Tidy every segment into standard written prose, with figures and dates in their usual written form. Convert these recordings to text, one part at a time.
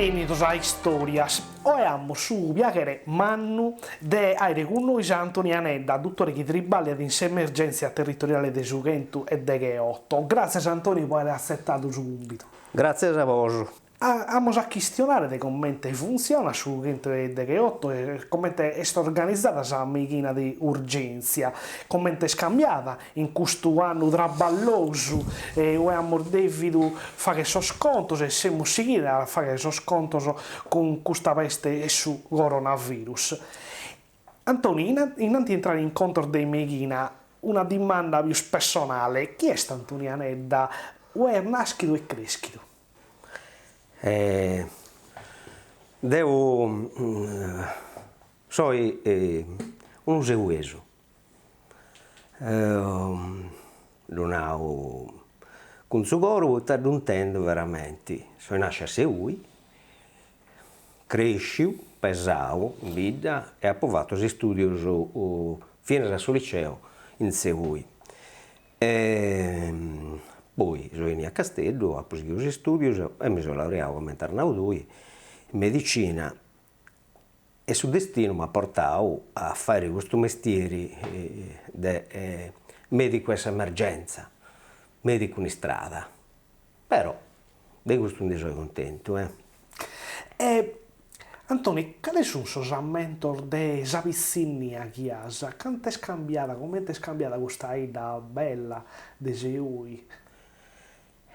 Benennidos a Istòrias. Oe amus su piaghere mannu de àere cun nois a Antoni Anedda, dutore chi triballiat in s'emergèntzia territoriale de su chentuedegheoto. Gràtzias Antoni pro àere atzetadu su cumbidu. Gràtzias a bosu. Amus a chistionare de comente funtzionat su chentuedegheoto e comente est organizada sa meighina de urgèntzia, comente est cambiada in custu annu traballosu ue amus dèvidu fàghere sos contos e semus sighende a fàghere sos contos cun custa peste 'e su coronavirus. Antoni, innanti 'e intrare in contos de meighina, una dimanda pius pessonale, chie est Antoni Anedda, ue est nàschidu e crèschidu? Deu soi unu seuesu, ddu nau cun su coru poita ddu intendu veramenti, soi nasciu a Seui, cresciu, pesau in bidda e apu fatu is istudius finas a su liceu in Seui E poi soi 'eniu a Casteddu, apu sighiu is istudius e mi seu laureau, cumenti as nau tui, in medicina e su destinu m'at portau a fairi custu mestieri de medicu 'e s'emergenza, medicu in istrada, però de custu ndi soi cuntentu eh. E Antoni, cales sun sos ammentos de sa pitzinnia chi as? Cantu est cambiada, comente est cambiada custa 'idda bella de Seui?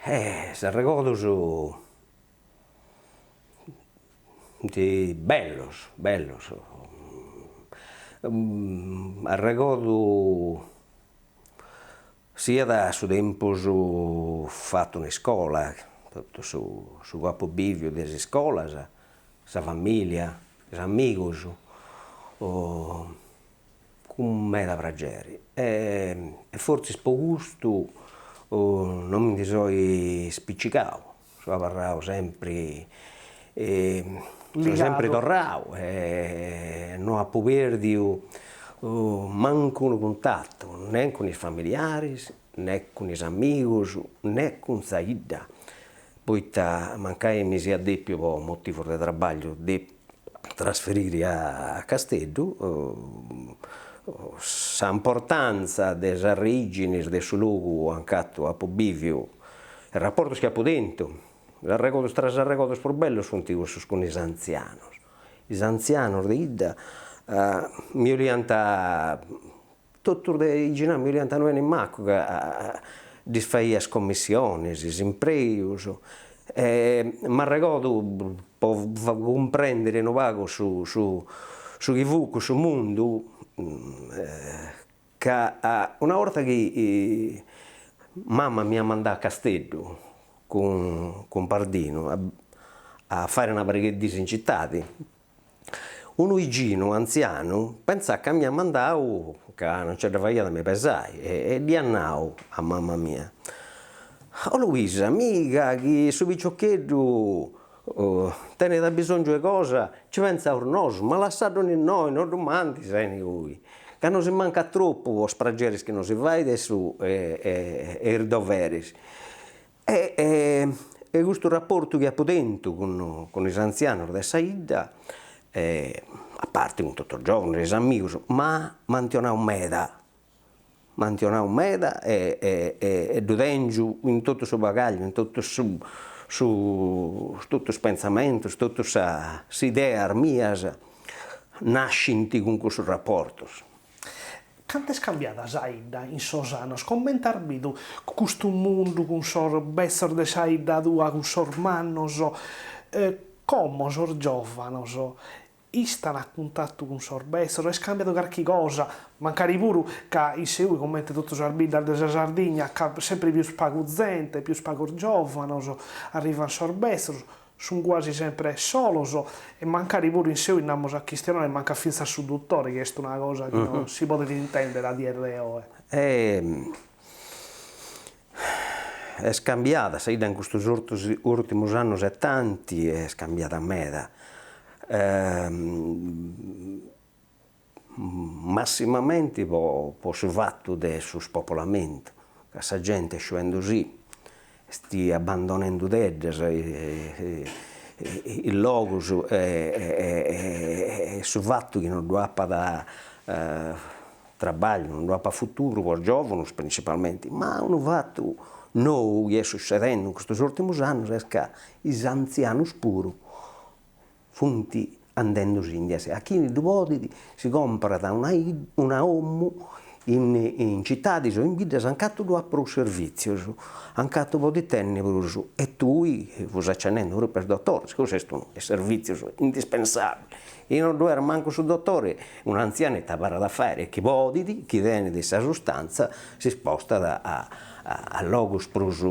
Eh, is arregodus funt bellos, bellos. Arregodu Siat su tempus fatu in iscola, totu su su chi apu biviu de is iscolas, sa familia, is amigus, cun meda prageri e fortzis po custu non mi ndi soi spicigau, so abarrau sempri so sempri torrau e no apu perdiu mancu unu cuntatu ne cun is familiaris ne cun is amigus ne cun sa 'idda, poita mancai mi sia depiu po motivus de trabagliu trasferiri a Casteddu, sa importanza de is arreixinis de su logu ancatu apu biviu Is raportus chi apu tentu, is arregodus tra is arregodus prus bellus funt cussus cun is antzianus, is antzianus de 'idda mi 'oliant, totus de 'ixinau mi 'oliant unu 'eni macu ca ddis faia is commissionis, is impreuus e m'arregodu po cumprendiri unu pagu su su su chi fut cussu mundu Ca una 'orta chi mama m'iat mandau a Casteddu cun cun Pardinu a fai una pariga 'e dis in citadi, unu 'iginu antzianu pentzat ca m'iat mandau ca non nce dda faiat a mi pesai e dd'iat nau a mama mia, o Luisa, mi ca chi su piciocheddu Tenit abisongiu 'e cosa, nci pentzaus nosu, ma lassaddu innoi, no ddu mandis a ingui, ca nosi mancat tropu po is prageris chi nosi fait e su e is doveris. E e custu raportu chi apu tentu cun cun is antzianus de sa 'idda, a parti cun totus is giovunus, is amigus, ma m'ant 'onau meda M'ant 'onau meda e e ddu tengiu in totu su bagagliu, in totu su su totus is pentzamentus, totus sas ideas mias nascint cun cussus raportus. Cantu est cambiada sa 'idda in sos annos? Comente as bidu custu mundu cun sos betzos de sa 'idda tua, cun sos mannos, como sos giovanos Istan a cuntatu cun sos betzos, est cambiadu carchi cosa, mancari puru ca in Seui, comente totu sas biddas de sa Sardigna, ch'at sempre pius pagu zente, pius pagos giovanos, arrivan sos betzos, sun guasi sempre solos e mancari puru in Seui nd'amus a chistionare mancat fintzas su dutore chi est una cosa chi non si podet intender a dies de oe. Est cambiada sa 'idda in custus urtimus annus e tanti est cambiada meda, massimamenti po po su fatu de su spopolamentu, ca sa genti est sciuendusì, est abbandonendu biddas. is logus e su fatu chi non ddu apat trabagliu, non ddu apat futuru po is giovunus principalmenti, ma unu fatu nou chi est sussedendu in custus urtimus annus est ca is antzianus puru funt andendusindi a a chini ddu podit si comporat una una 'omu in in citadis o in biddas ancatu ddu at prus servìtzius, ancatu podit tenni prus e tui fus acennendu propriu a is dotoris, cussu est unu 'e is servìtzius indispensabili, chi non ddu est mancu su dotori un'antzianu ita abarrat a fai e chi podit, chi tenit sa sustantza si spostat a a logus prus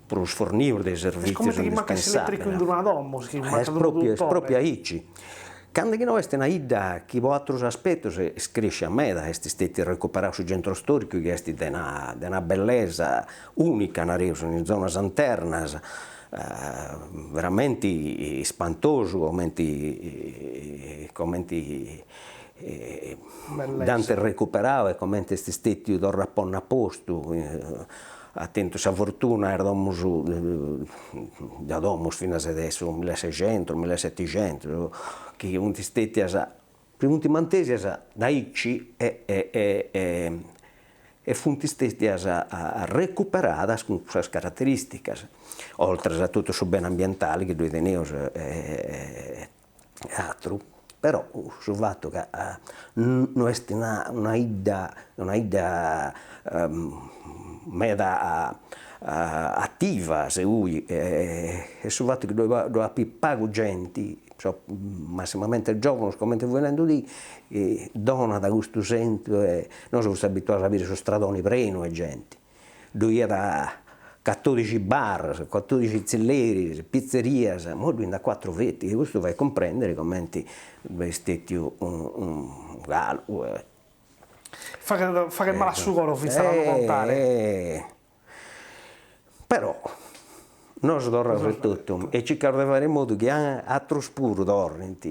prus fornius de Est comente servìtzius chi mancat s'elètricu in una domo, chi Est mancat unu pròpiu est dutore. pròpiu aici. Candu chi no est una 'idda chi po atrus aspetus est crèscia meda, est stetiu recuperau su centru storicu chi est de una de una bellesa unica, nareus, in is zonas internas, veramenti ispantosu comenti comenti dd'ant recuperau e comenti est stetiu torra a ponni a postu At tentu sa fortuna is domus, de domus finas de su milleseixentus, milleseticentus, chi funt stetias, si funt mantesias de aici e e funt stetias recuperadas cun cussas carateristicas, oltres a totu su beni ambientali chi ddoi teneus e atru, però su fatu ca no est una una 'idda una 'idda meda attiva segui e su fatu chi ddoi apit pagu genti, massimamente giovunus cumenti fui nendudì, donat custu sensu e nosu seus abituaus a biri su stradoni prenu 'e genti Ddoi iat catodixi bar, catodixi tzilleris, pitzerias, imoi ddoi nd'at cuatru feti e custu fait cumprendiri cumenti est stetiu unu calu. Faghet faghet male a su coro fintzas a lu contare. Però nosu torraus etotu e circaus de fai in modu chi atrus puru torrint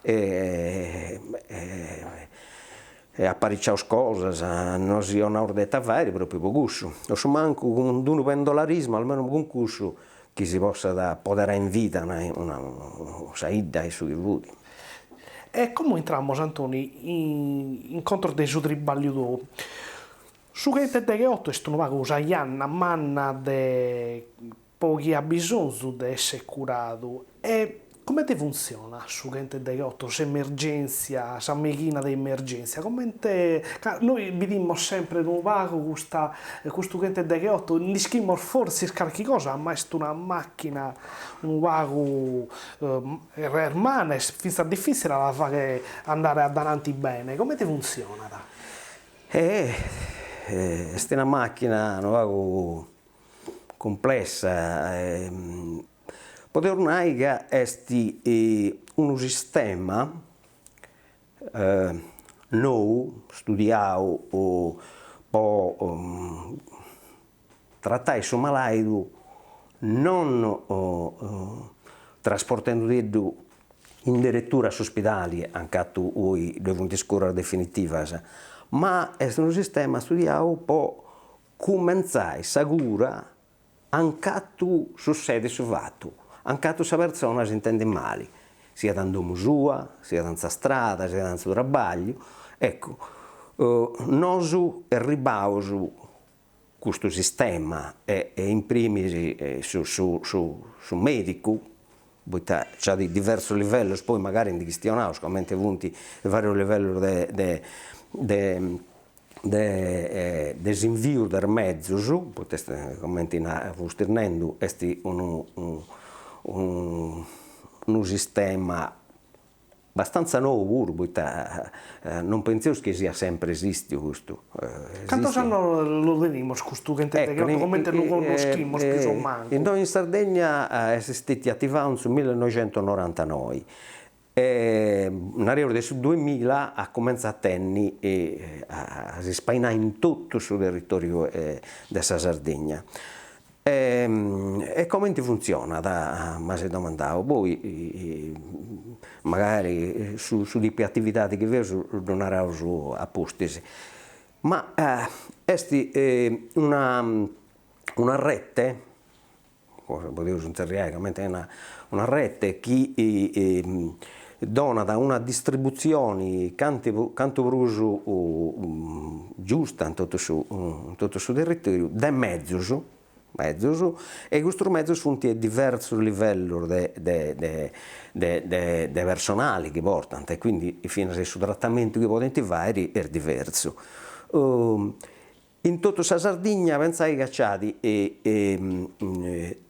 e E apariciaus cosas, nosi 'onaus de ita fairi propriu po cussu, o su mancu cun d'unu pendolarismu, almenu cun cussu, chi si possat poderai in vida una sa 'idda e su chi fut. E como intramos, Antoni, in contos de su tribagliu tou. Su chentedegheoto est unu pagu sa janna manna de po chie at bisonzu de esser curadu e comente funtzionat su chentedegheoto, s'emergèntzia, sa meighina de emergèntzia, comente, ca nois bidimos sempre unu pagu custa custu chentedegheoto, nd'ischimos fortzis carchi cosa, ma est una machina unu pagu ermana, est fintzas difitzile a la fagher andare a dananti bene, comente funtzionat? Est una machina unu pagu cumplessa, podeus nai ca est unu sistema nou studiau po tratai su malaidu non trasportendudeddu in deretura a s'uspidali ancatu oi ddoi funt is curas definitivas, ma est unu sistema studiau po Cumentzai sa cura ancatu sussedit su fatu, ancatu sa persona s'intendit mali, siat in domu sua, siat in sa strada, siat in su trabagliu, eccu, nosu erribaus custu sistema e in primis su su su medicu, poita nc'at diversus livellos, poi magari ndi chistionaus cumenti funt is varius livellos de de de de de s'inviu de is mezus, poita est cumenti fustis nendu est unu unu sistema bastantza nou puru, poita non pentzeus chi siat sempri esistiu custu. Cantos annos lu tenimus custu chentedegheoto, comente lu connoschimus pius o mancu? Innoi in Sardegna est stetiu ativau in su millenoixentonorantanoi E nareus de su duemilla at cumentzau a tenni a si spainai in totu su territoriu de sa Sardigna. E comenti funtzionat, m'as domandau, poi magari su su tipu 'e atividadi chi feus ddu naraus a pustis, ma est una una rete. podeus intzerriai cumenti una una rete chi donat una distributzioni cantu cantu prus giusta in totu su in totu su territoriu de mezus mezus e custus mezus funt de diversus livellus de de de de de personali chi portant e quindi finas su tratamentu chi podint fairi est diversu. In totu sa Sardigna pentzai ca nc'at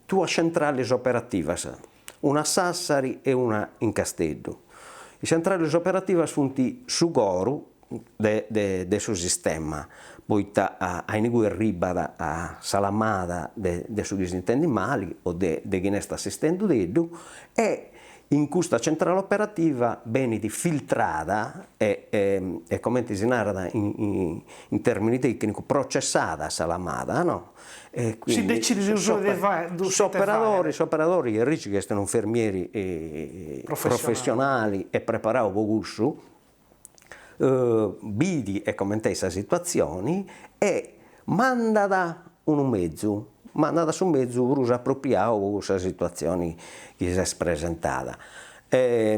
duas centralis operativas, una a Sassari e una in Casteddu. Is centralis operativas funt su coru de de su sistema, poita a inigui arribat sa lamada de su chi s'intendit mali o de de chini est assistendudeddu e In custa centrale operativa benit filtrada e e comente si narat in in termini tecnicu processada sa lamada no e Si decidit su de fai s'operadori s'operadori chi arricit chi est unu infermieri professionali e preparau po cussu bidi e coment'est sa situatzioni e mandat unu mezu, mandat su mezu prus apropriau po cussa situatzioni chi s'est presentada e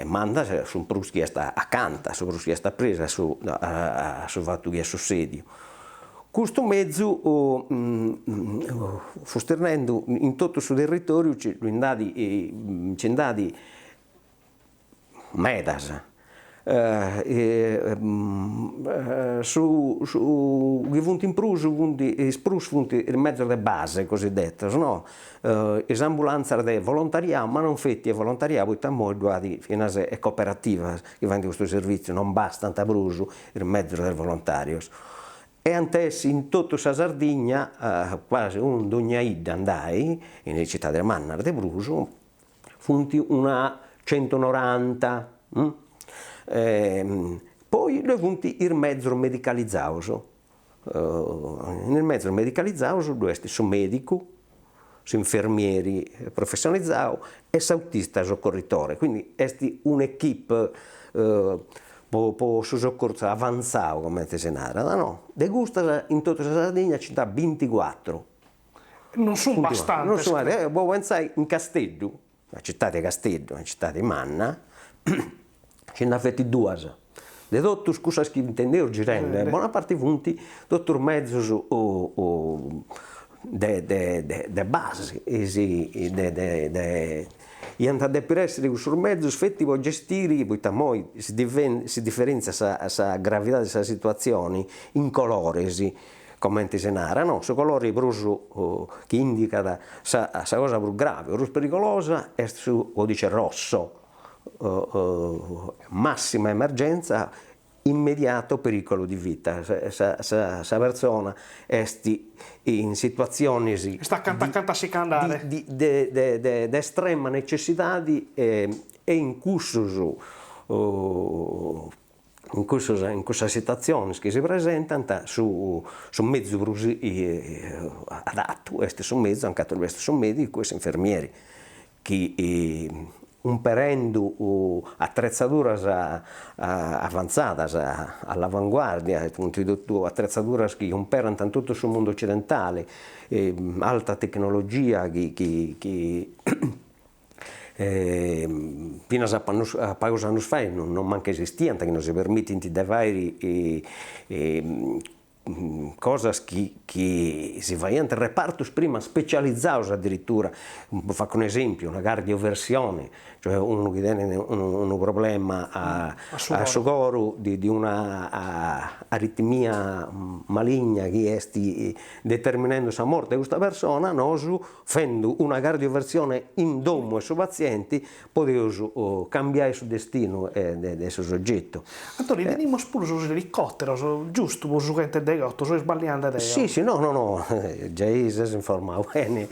mandat su prus chi est acanta, su prus chi est apresu a su a su fatu chi est sussediu. Custu mezu fustis nendu in totu su territoriu nci nd'at nci nd'at Medas. Su su chi funt in prus funt is prus funt is mezos de base cosidetos no, is ambulantzas de volontariau, ma non feti 'e volontariau poita immoi ddu at finas 'e cooperativas chi faint custu servitziu, non bastant prus is mezos de is volontarios. E ant essi in totu sa Sardigna, quasi unu in dogna 'idda nd'at, in is citadis mannas de prus, Funt una centunoranta. Poi ddoi funt is mezus medicalizaus, in is mezus medicalizaus ddoi est su medicu, s'infermieri professionalizau e s'autista soccorritore, quindi est un'equipe po su soccorsu avantzau, cumenti si narat, no. De custas in totu sa Sardigna nci nd'at binticuatru Non sunt bastantes. Non sunt, eh, po pentzai in Casteddu, sa citadi 'e Casteddu, una citadi manna, nci nd'at feti duas, de totus cussas chi intendeus girendi, bona parti funt totus mezus de de de basi, is de de de iant a depiri essiri cussus mezus feti po gestiri, poita immoi si si diferentziat sa sa gravidadi de sa situatzioni in coloris Comente si narat, no? Su colori prus chi indicat sa sa cosa prus gravi, prus pericolosa est su codice rosso, massima emergenza, immediato pericolo di vita, sa sa sa persona est in situatzionis Est acanta acanta a si ch'andare. de de de de estrema necessidadi e in cussus In cussos, in cussas situatziones chi si presentant su su mezu prus adatu est su mezu ancà ddu est su medicu e s'infermieri chi umperendu atretzaduras avantzadas all'avanguardia, funt totu atretzaduras chi umperant in totu su mundu occidentali, alta tecnologia chi chi chi Finas a a pagus annus fait non mancu esistiant chi nosi permitint de fairi cosas chi chi si faiant in repartus prima specializaus adiritura, facu un'esempiu, una cardioversioni, cioè unu chi tenit unu problema a a su coru de una aritmia maligna chi est determinendu sa morte de custa persona, nosu Fendu una cardioversione in domu 'e su patzienti podeus cambiai su destinu de su sogetu. Antoni, tenimus puru sos elicòteros, giustu po su chentodeghiotto, so isballiande deo? Si, si, no, no, no, giai ses informau beni.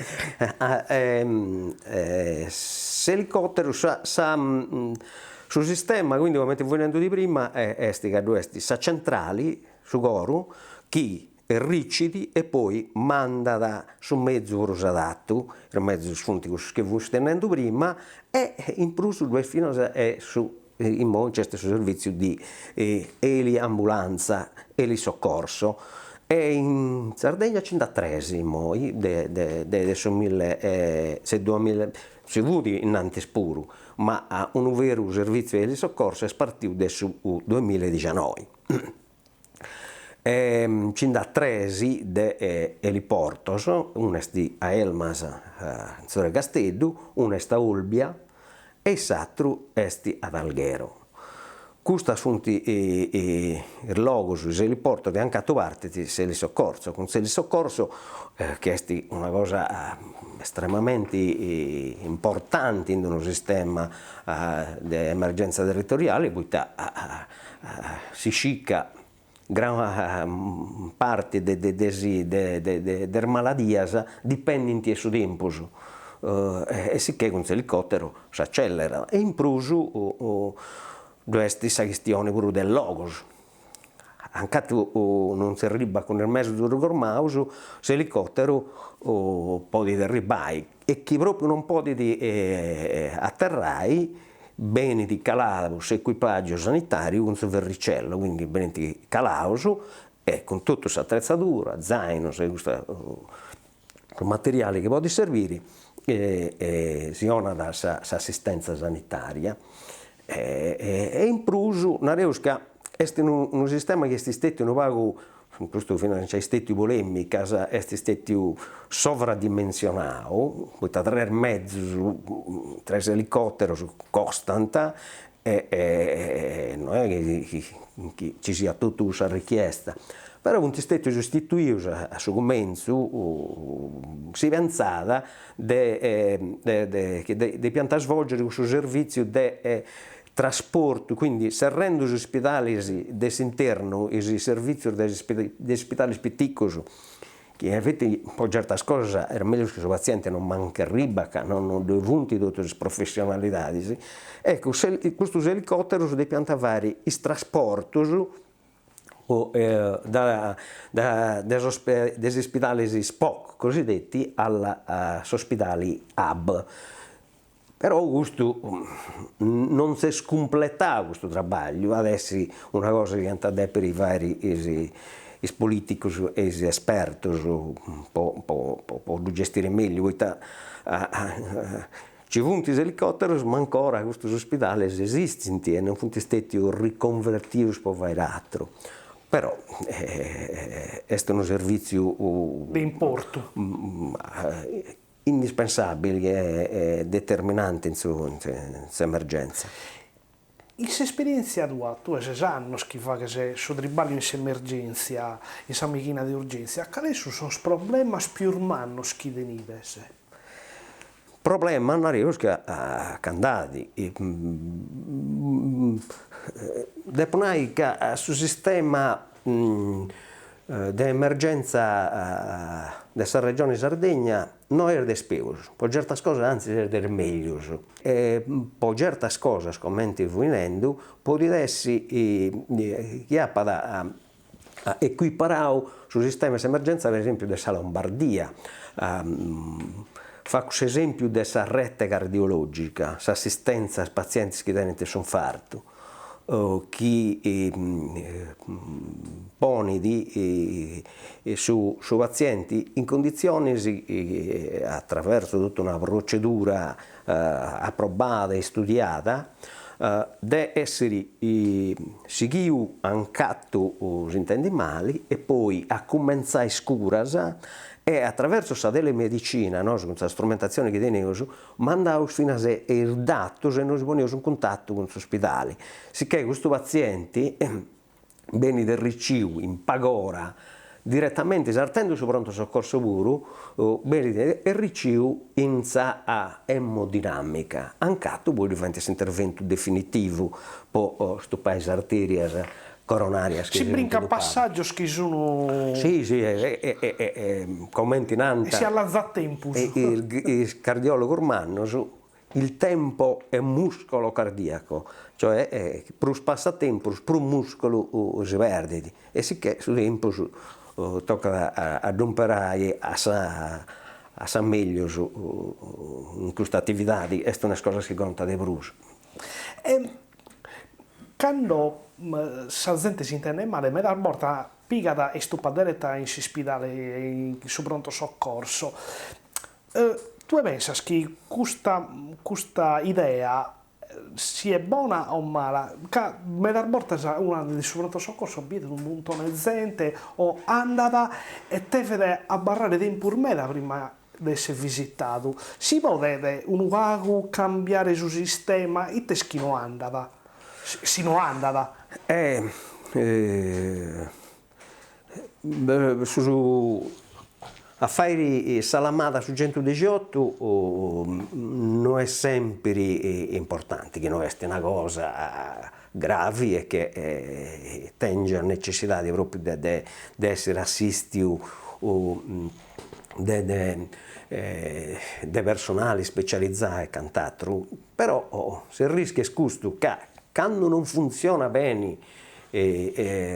S'elicòteru, sa sa su sistema, quindi cumenti fui nendu prima, est ca ddu est sa centrali, su coru, chi Erricit e poi mandat su mezu prus adatu, is mezus funt cussus chi fustis nendu prima, e in prus ddu est finas su, immoi nc'est su servitziu di eliambulanza, elisoccorso. E in Sardegna nci nd'at tres immoi de de de su mille e se duamilla nci fut innantis puru, ma unu veru servitziu de elisoccorso est partiu de su duamilla e dixanoi. E nci nd'at tres de eliportos, unu est a Elmas in s'oru 'e Casteddu, unu est a Olbia e s'atru est ad Alghero. Custas funt is logus, is eliportos de ancatu partit s'elisoccorso, cun s'elisoccorso chi est una cosa estremamenti importanti in unu sistema de emergenza territoriali poita si scit ca gran parti de de de is maladias dipendint de su tempus e sicchè cun s'elicotteru s'accellerat e in prus ddu est sa chistioni puru de logus, ancatu non si arribat cun is mezus gormaus s'elicotteru podit arribai e chi propriu non podit aterrai benit caladu s'ecuipàgiu sanitàriu cun su ferricello, quindi benint calaus e cun totu s'atretzadura, zainos e custa su materiali chi podit serbiri si 'onat s'assistenza sanitària e in prus nareus ca est unu sistema chi est stetiu unu pagu Custu finas nc'at stetiu polemicas, est stetiu sovradimensionau, poita tres mezus, tres elicoteros costant e no est chi ci siat totu cussa richiesta, però funt stetius istituius a su cumentzu, si pentzat de chi depiant svolgere cussu servitziu de Trasportu, quindi serrendu is ispidalis de s'internu, is servìtzius de is ispidalis piticus, chi in efeti po certas cosas est mellus chi su patzienti non mancu arribat ca non ddoi funt totus is professionalidadis, eccu custus elicoterus depiant fai is trasportus de de is ispidalis spoke cosidetti a s'ospidali hub Però custu non s'est cumpletau custu trabagliu, at essi una cosa chi ant a depiri fairi is politicus e is espertus po po ddu gestiri megliu, poita nci funt is elicoterus ma ancora custus uspidalis esistint e non funt stetius riconvertius po fairi atru. Però est unu servitziu de importu. Indispensabili e determinanti in s'emergèntzia. In s'esperièntzia tua, tue ses annos chi faghes su tribagliu in s'emergèntzia, in sa meighina de urgèntzia, cales sun sos problemas pius mannos chi tenides? Problemas nareus ca ca nd'at. Depu nai ca su sistema de emergèntzia de sa Regioni Sardegna No est de is peus, po certas cosas antzis est de is meglius e po certas cosas, comenti fui nendu, podit essi chi apat ecuiparau su sistema 'e s'emergenza per esempiu de sa Lombardia. Facu s'esempiu de sa rete cardiologica, s'assistenza a is patzientis chi tenint s'infartu chi ponit su patzienti in conditzionis atraversu totu una procedura aprobada e istudiada de essiri sighiu ancatu s'intendit mali e poi a cumentzai is curas e atraversu sa telemedicina, nosu cun sa strumentatzioni chi teneus, Mandaus finas is datus e nosi poneus in cuntatu cun s'uspidali, sicchè custu patzienti benit arriciu in pag'ora diretamenti sartendu su pronto soccorso puru, benit arriciu in sa emodinamica, ancatu poi ddi faint s'interventu definitivu po stupai is arterias coronarias chi si brincat passaggios chi sunu Si si e comenti nant e si allazat tempus is cardiologus mannus il tempo è muscolo cardiaco cioè prus passat tempus prus muscolu si perdit e sicchè su tempus tocat a ddu imperai a sa a sa meglius in custa atividadi est una 'e is cosas chi contat de prus. E cando. sa zente si intendet male medas bortas pigat e istupat dereta in s'ispidale in su pronto soccorso. Tue pensas chi custa custa idea siet bona o mala, ca medas bortas unu andat in su pronto soccorso biet unu muntone 'e zente o andat e tevet abarrare tempus meda prima de esser visitadu. Si podet unu pagu cambiare su sistema, ite est chi no andat, si no andat? Su a fairi sa lamada a su centudexiotu no est sempiri importanti, chi no est una cosa gravi e che tengiat necessidadi propriu de de essiri assistiu de de de personali specializau e cant'aturu, però s'arrischiu est custu, ca candu non funtzionat beni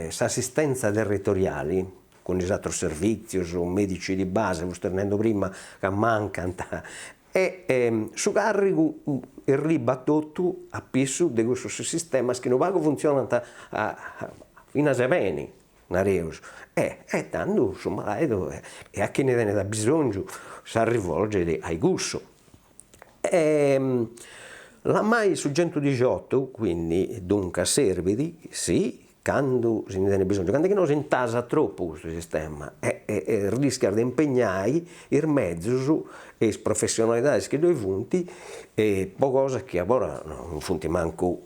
s'assistenza territoriali, cun is atrus servìtzius, medici di base, fustis nendu prima ca mancant, e su carrigu erribat totu a pissu de cussus sistemas chi unu pagu funtzionant finas beni, nareus, e e tandu su malaidu e a chini tenit abisongiu s'arrivolgit a cussu. E lamai su centudixiotu, quindi, duncas serbit, si, candu si ndi tenit bisongiu, candu chi no s'intasat tropu custu sistema e e rischias de impegnai is mezus e is professionalidadis chi ddoi funt po cosas chi ancora non funt mancu,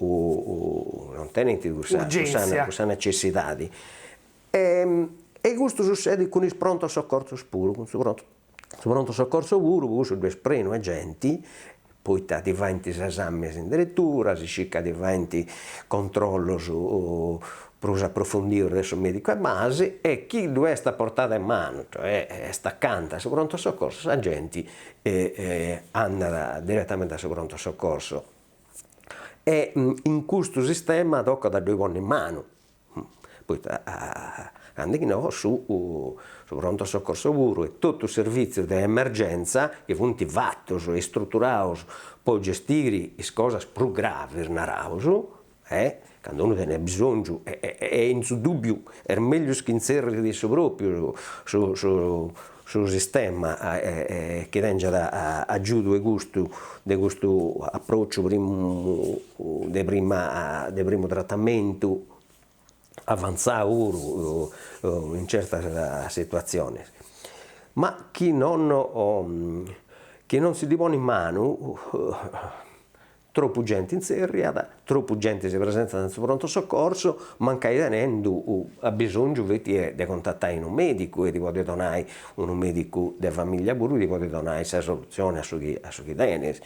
non tenint cussa cussa necessidadi. E custu sussedit cun is prontos soccorsos puru, cun su pronto Su pronto soccorso puru, po cussu ddu est prenu 'e genti, poita ti faint is esamis in deretura, si scit ca ti faint controllus prus aprofundius de su medicu 'e basi e chi ddu est a portada 'e manu, cioè est acanta a su pronto soccorso, sa genti andat diretamenti a su pronto soccorso. E in custu sistema tocat a ddoi ponni manu poita andighinò su su pronto soccorso puru e totu is servìtzius de emergenza chi funt fatus e istruturaus po gestiri is cosas prus gravis, naraus, e candu unu tenit abisongiu e e in su dubbiu est mellus chi intzerrit issu propriu su su su sistema e chi tengiat agiudu 'e custu de custu aprociu primu de prima de primu tratamentu avantzau puru in certas situatzionis, ma chi non chi non si ddi ponit manu Tropu genti intzerriat, tropu genti si presentat in su pronto soccorso, mancai tenendu abisongiu feti de contatai unu medicu e ti podit donai unu medicu de familia puru ti podit donai sa solutzioni a su chi a su chi tenis.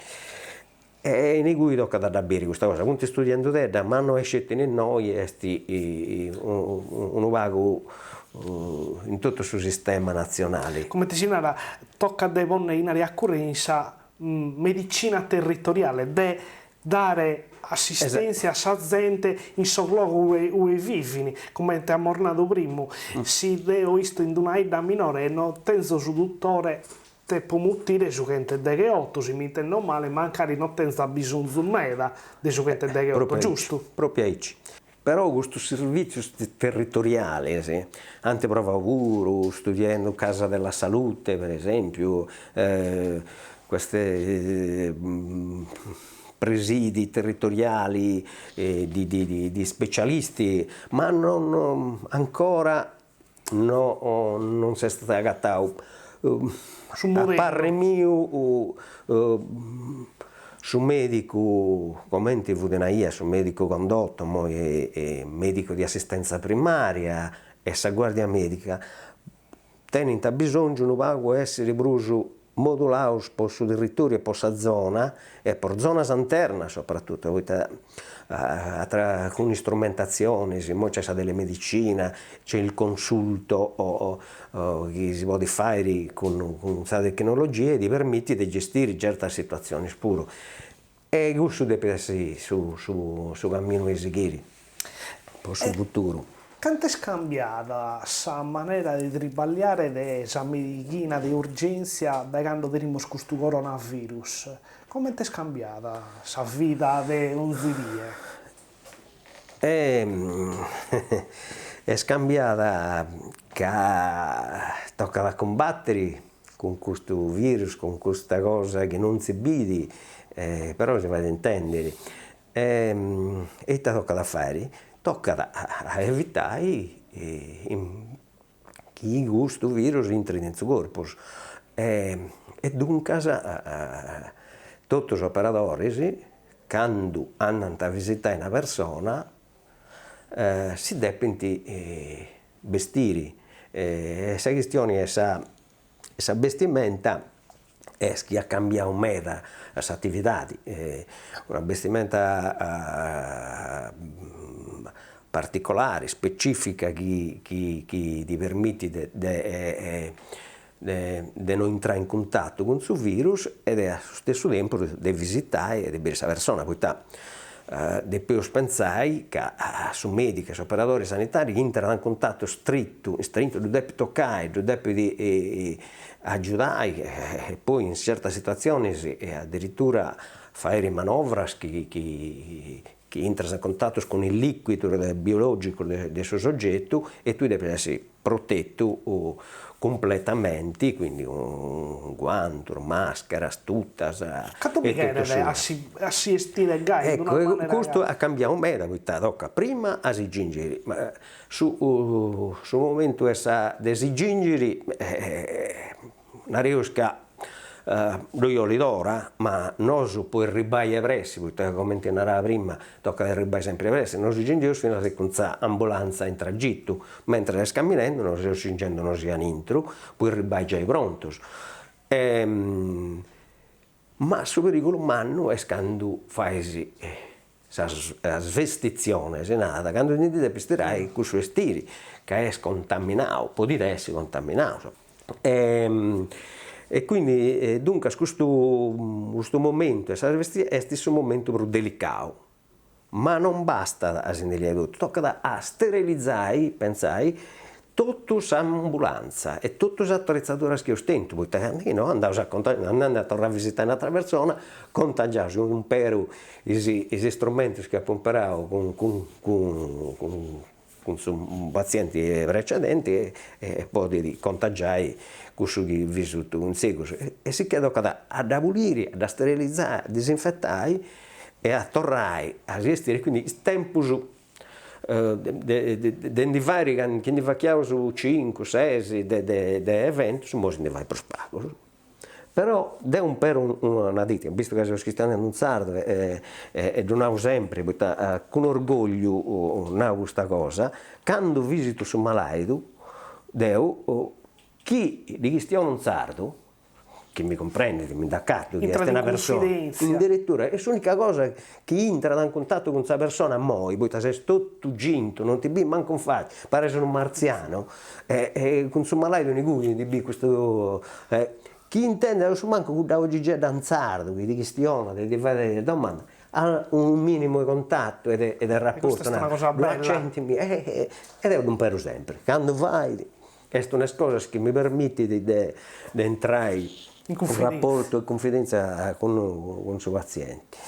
E inguni tocat a dda biri custa cosa, funt studiendudedda, ma no est sceti innoi, est unu pagu in totu su sistema natzionali. Comente si narat, tocat de ponni 'inari a curri in sa medicina territoriale, de dare assistèntzia a sa zente in sos logos ue ue vivin, comente amus nadu primu, si deo isto in d'una 'idda minore e no tenzo su dutore tepo mutire su chentedegheoto, si m'intendo male, mancari no tenza bisonzu meda de su chentedegheoto, giustu? Propriu aici. Però custus servìtzius territorialis ant provau puru, studiendu Casa della Salute per esempiu, queste presidi territoriali di di specialisti, ma non ancora no non s'est agatau. A parri miu su medicu, comenti fut naia su medicu condotto, immoi medicu di assistenza primaria e sa guardia medica, tenint abisongiu unu pagu essiri prus modulaus po su territoriu e po sa zona e po zonas internas soprattutto, poita cun istrumentatzionis, immoi nc'est sa telemedicina, c'è il consulto chi si podit fairi cun sa tecnologia e ti permitit de gestiri certas situatzionis puru e cussu depit essi su su caminu 'e sighiri po su futuru. Cantu est cambiada sa manera de triballiare de sa medighina de urgèntzia dae cando tenimus custu coronavirus? Comente est cambiada sa vida de onzi die? Est cambiada ca tocat a cumbatiri cun custu virus, cun custa cosa chi non si bidi, però si fait intendiri. E ita tocat a fairi? Tocat a evitai chi custu virus intrit in su corpus e duncas totus is operadoris candu andant a visitai una persona si depint bestiri e sa chistioni 'e sa sa bestimenta est chi at cambiau meda s'atividadi, una bestimenta particolari, specifica chi chi chi ti permitit de de no intrai in cuntatu cun su virus e de a su stessu tempus de visitai e de biri sa persona, poita depeus pentzai ca su medicu e s'operadori sanitariu intrat in cuntatu stritu, strintu, ddu depit tocai, ddu depit agiudai e poi in certas situatzionis adiritura fairi manovras chi chi chi intras in cuntatu cun is liquidus biologicus de su sogetu e tui depis essi protetu cumpletamenti, quindi cun guantus, mascheras, tutas Cantu bi cheret a si a si 'estire gai, in una manera Custu at cambiau meda, poita tocat prima a si gingiri, ma su su momentu 'e sa de si gingiri nareus ca ddoi 'olit ora, ma nosu po erribai 'e pressi, poita cumenti narà prima tocat a erribai sempri 'e pressi, nosu gingeus finas cun sa ambulanza in tragitu, mentras est camminendu nosu seus gingendonosì anintru po erribai giai prontus. Ma su perigulu mannu est candu fais sa svestitzione, si narat, candu ti ndi depis tirai cussu 'estiri ca est contaminau, podit essi contaminau. E quindi duncas custu custu momentu 'e sa svestitzione est su momentu prus delicau, ma non bastat a si ndi liai totu, tocat a sterilizai, pentzai, totu s'ambulanza e totu is atretzaduras chi eus tentu, poita ca chi no andaus a andendi a torrai a visitai un'atra persona, contagiaus, umperu is is istrumentus chi apu imperau cun cun cun cun su patzienti precedenti e podit contagiai cussu chi visitu in segus e sicchè tocat a dda puliri, a dda sterilizai, a disinfetai e a torrai a si 'estiri, quindi is tempus de ndi fairi, chi ndi fachiaus cincu, ses de de eventus, imoi si ndi fait prus pagus. Però deu umperu una ditta, bistu ca seus chistionendi in sardu e e ddu nau sempri, poita cun orgogliu nau custa cosa, candu visitu su malaidu deu chi ddi chistionu in sardu chi mi cumprendit, mi nd'acatu chi est una persona, in dirittura, est s'unica cosa chi intrat in cuntatu cun sa persona immoi, poita ses totu gintu, non ti bit mancu in faci, pares unu marzianu, e cun su malaidu inguni ti bit custu, chi intendet a su mancu cudda 'ogigedda in sardu chi ti chistionat e ti fait domanda, at unu minimu 'e contatu e de e de rapportu, ddu acentimi, e deu ddu imperu sempri, candu fait Est una 'e is cosas chi mi permitit de de intrai in rapportu e cunfidenzia cun cun su patzienti.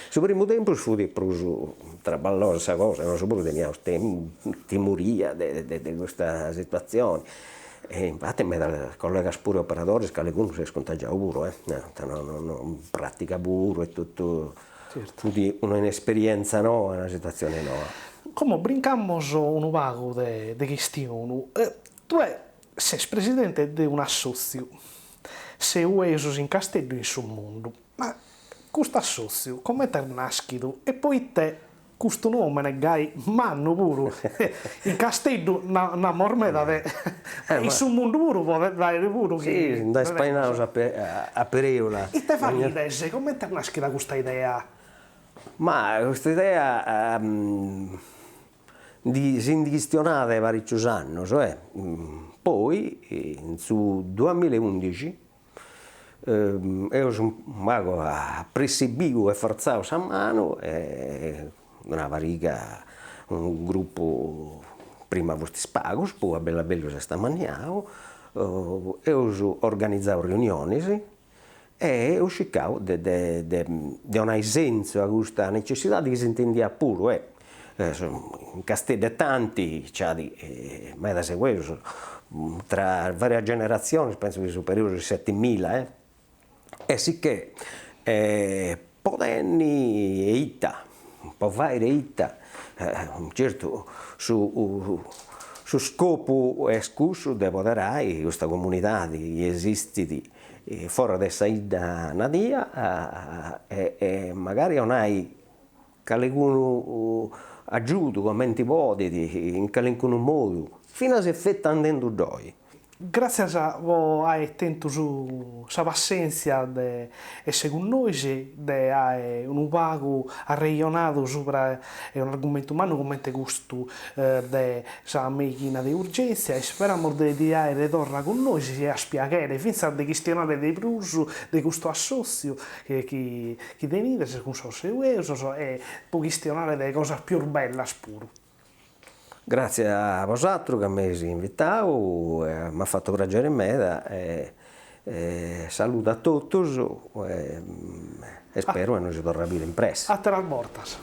Su primu tempus fut prus traballosa sa cosa, nosu puru teniaus timoria de de custa situatzioni e infati medas collegas puru operadoris calincunu s'est contagiau puru eh, no no no pratica puru e totu, fut una esperienza noa, una situatzioni noa. Como brincamus unu pagu de de chistionu. Tue ses presidente de un'assòtziu, Seuesus in Casteddu in su mundu. Ma custu assòtziu comente est nàschidu e pro ite custu nòmene gai mannu puru? In Casteddu namus meda de in su mundu puru podet dare puru chi. Si nd'at spainau sa perèula. Ite faghides? Comente est nàschida custa idea? Ma custa idea ndi si ndi chistionat de paricius annus e poi in su duamilla e undixi eus unu pagu apressibiu e fortzau sa manu e una pariga unu gruppu prima fustis pagus poi a bellu a bellu s'est amanniau eus organizau riunionis E eus circau de de de 'onai sensu a custa necessidadi chi s'intendiat puru e. In Casteddu e tanti nci at medas seueus, tra varias generatzionis pentzu chi supereus is setimilla eh, e sicchè po tenni e ita, po fairi e ita, certu su su scopu est cussu de poderai custa comunidadi chi esistit foras de sa 'idda nadia e magari 'onai Calincunu agiudu comenti podit, in calincunu modu, finas e feti andendu ddoi. Gràtzias po ai tentu su sa passèntzia de essi cun nois, de ai unu pagu arrejonadu subra 'e un'argumentu mannu comente custu de sa meighina de urgèntzia. Isperamus de ti àere torra cun nois, si as piaghere fintzas de chistionare de prus de custu assòtziu chi chi tenides cun sos seuesos e po chistionare de cosas pius bellas puru. Gratzias a bosatrus ca m'eis invitau, m'at fatu prageri meda e saludu a totus e speru 'e nosi torrai a biri in pressi. Ateras bortas.